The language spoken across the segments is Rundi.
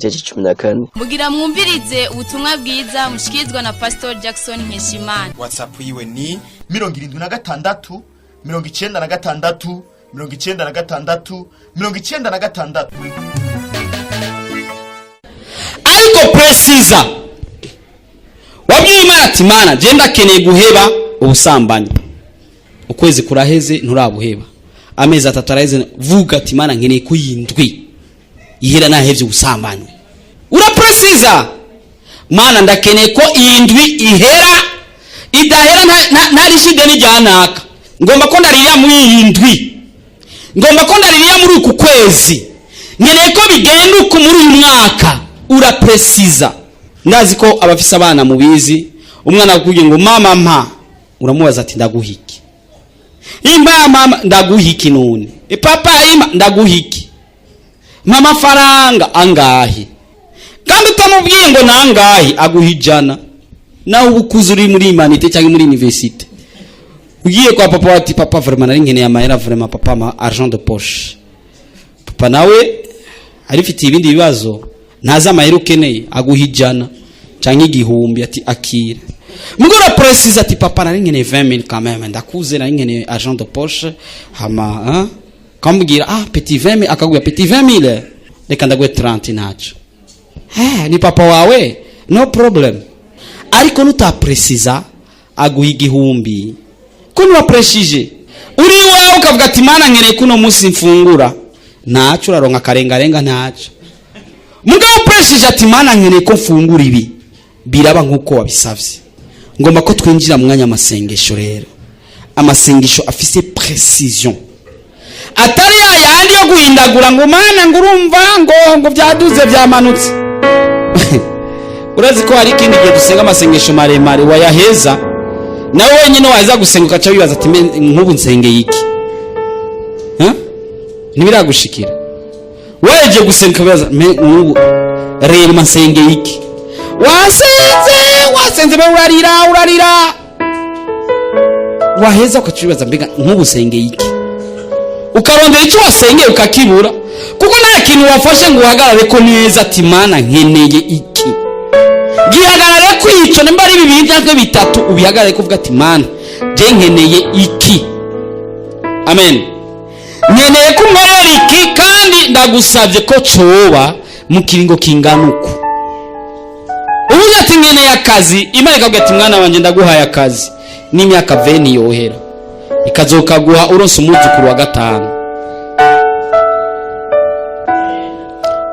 Igice 14. Mugira mwumvirize ubutumwa bwiza mushikirizwa na Pastor Jackson Nkeshimana. WhatsApp yiwe ni 76 96 96 96. Ariko presiza wabwiye Imana ati: "Mana, je ndakeneye guheba ubusambanyi." Ukwezi kuraheze nturabuheba, amezi 3 araheze. Vuga ati: "Mana, nkeneye kuyindwi ihera nahevye ubusambanyi." Urapresiza: "Mana, ndakeneye ko iyi ndwi ihera, idahera ntarishide n'ijyanaka. Ngomba ko ndarira muri iyi ndwi, ngomba ko ndarira muri uku kwezi, nkeneye ko bigenda uku muri uyu mwaka." Urapresiza. Ndazi ko abafise abana mubizi. Umwana akubwiye ngo: "Mama, mpa," uramubaza ati: "Ndaguha iki?" "Impa mama." "Ndaguha iki none?" "E papa, impa." "Ndaguha iki?" "Mpa amafaranga." "Angahe?" Kandi utamubwiye ngo nangahe, aguha 100. Nawe uba ukuze, uri muri humanité cyangwa muri université, ugiye kwa papa ati: "Papa, vraiment nari nkeneye amahera, vraiment papa, ma argent de poche." Papa nawe arifitiye ibindi bibazo, ntazi amahera ukeneye, aguha 100 cyangwa 1000 ati: "Akira." Mugora précise ati: "Papa, nari nkeneye 20000 quand même, ndakuze, nari nkeneye argent de poche." Hama hein, kamubwira: "Ah petit, 20000." Akaguha: "Petit, 20000, reka ndaguhe 30, ntaco." Ni papa wawe, no problem. Ariko nutapresiza, aguha 1000 ko ntiwapreshije. Uri iwawe ukavuga ati: "Mana, nkeneye kuno munsi mfungura," ntaco, uraronka akarengarenga, ntaco. Mugabo upreshije ati: "Mana, nkeneye ko mfungura ibi," biraba nk'uko wabisavye. Ngomba ko twinjira mu mwanya w'amasengesho rero, amasengesho afise précision, atari yayandi yo guhindagura ngo: "Mana, ngo urumva ngo byaduze, byamanutse." Urazi ko hari ikindi gihe dusenga amasengesho maremare, wayaheza nawe wenyine waza gusenga ukaca wibaza ati: "Nk'ubu nsengeye iki?" Huh? Ntibiragushikira weje gusenga ukabibaza: "Nk'ubu rero nsengeye iki?" Wasenze, wasenze, be urarira, urarira, waheza ukaca wibaza: "Mbega nk'ubu nsengeye iki?" Ukarondera icyo wasengeye ukakibura, kuko nta kintu wafashe ngo uhagarare ko neza ati: "Mana, nkeneye iki." Gihagarare ko icyo, nimba ari 2 cyangwa 3, ubihagarare kuvuga ati: "Mana, je nkeneye iki. Amen, nkeneye ko unkorera iki, kandi ndagusabye ko coba mu kiringo kingana uku." Ubuze ati: "Nkeneye akazi," Imana ikabwira ati: "Mwana wanjye, ndaguhaye akazi n'imyaka 20 yohera, ikazokaguha uronse umwuzukuru wa 5."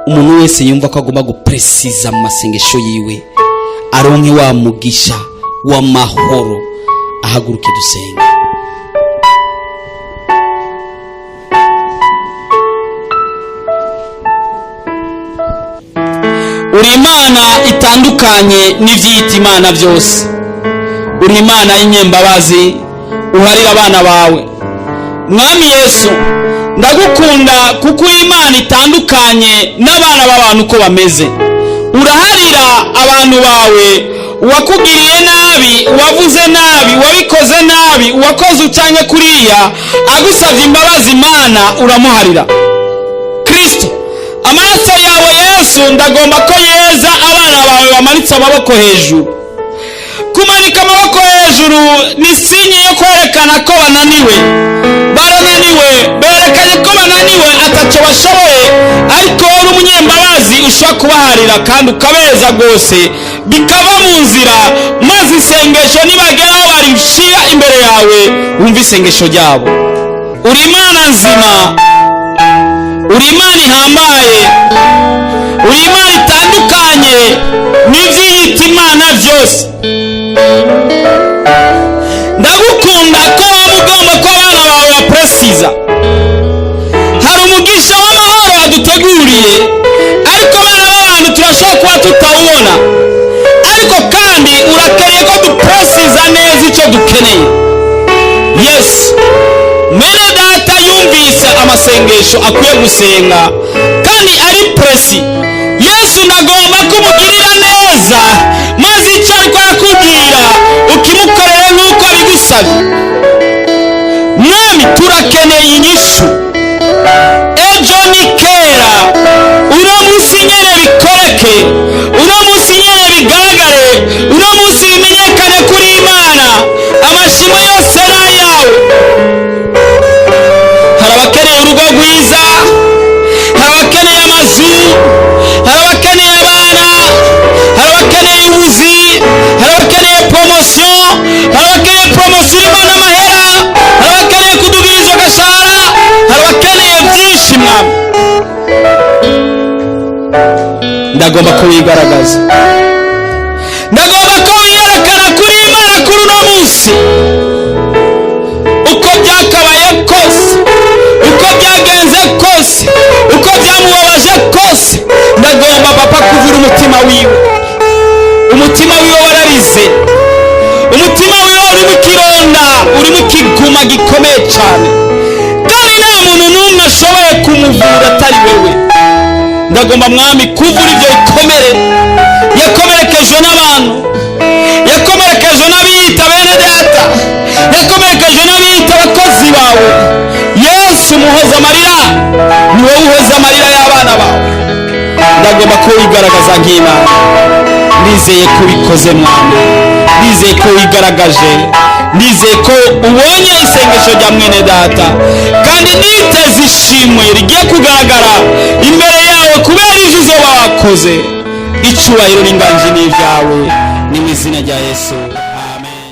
Umuntu wese yumva ko agomba gupresiza mu masengesho yiwe, aronke wa mugisha w'amahoro, ahaguruke dusenge. Uri Imana itandukanye n'ivyiyita imana byose, uri Imana y'inyembabazi, uharira abana bawe. Mwami Yesu, ndagukunda kuko uri Imana itandukanye n'abana b'abantu uko bameze. Uraharira abantu bawe. Uwakugiriye nabi, uwavuze nabi, uwabikoze nabi, uwakoze ucanye kuriya, agusabye imbabazi, Imana uramuharira. Kristo, amaraso yawe Yesu, ndagomba ko yeza abana bawe bamanitse amaboko hejuru. Kumanika amaboko hejuru ni sinye yo kwerekana ko bananiwe. Barananiwe, berekanye ko bananiwe, ataco bashoboye, ariko wowe uri umunyembabazi, ushobora kubaharira kandi ukabeza rwose, bikava mu nzira, maze isengesho nibagera aho barishira imbere yawe, wumva isengesho ryabo. Uri Imana nzima, uri Imana ihambaye, uri Imana itandukanye n'ivyiyita imana vyose. Ndagukunda ko waba ugomba ko abana bawe bapresiza. Hari umugisha w'amahoro waduteguriye, ariko abana b'abantu turashobora kuba tutawubona, ariko kandi urakeneye ko dupresiza neza icyo dukeneye. Yesu, mwene data yumvise amasengesho akwiye gusenga kandi ari précis. Yesu, ndagomba kumugirira neza, maze icyo ariko arakubwira ukimukorere nk'uko abigusabye. Mwami, turakeneye inyishu, ejo ni kera, uno munsi nyene bikore. Ndagomba ko wigaragaza, ndagomba ko wiyerekana kuri Imana kuri uno munsi. Uko byakabaye kose, uko byagenze kose, uko byamubabaje kose, ndagomba, Papa, kuvura umutima wiwe. Umutima wiwe wararize, umutima wiwe urimo ikironda, urimo ikiguma gikomeye cyane, kandi nta muntu n'umwe ashoboye kumuvura atari wewe. Ndagomba, Mwami, kuvura ibyo bikomere yakomerekejwe n'abantu, yakomerekejwe n'abiyita bene data, yakomerekejwe n'abiyita abakozi bawe. Yesu, muhoza amarira, ni wowe uhoza amarira y'abana bawe. Ndagomba ko wigaragaza nk'Imana. Nizeye ko ubikoze, Mwami. Nizeye ko wigaragaje, nizeye ko ubonye isengesho rya mwene data, kandi niteze ishimwe rigiye kugaragara imbere yawe kubera ibyo uzoba wakoze. Icyubahiro n'inganji ni ibyawe, ni mu izina rya Yesu, amen.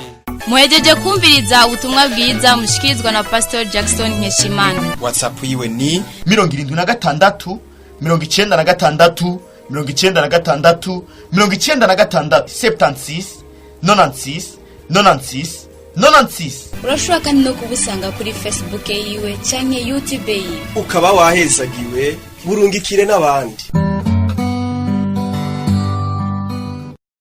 Muhejeje kumviriza ubutumwa bwiza mushikirizwa na Pastor Jackson Nkeshimana. WhatsApp yiwe ni 76 96 96 96, 76 96 96 96. Urashobora kandi no kubusanga kuri Facebook yiwe canke YouTube yiwe. Ukaba wahezagiwe, burungikire n'abandi.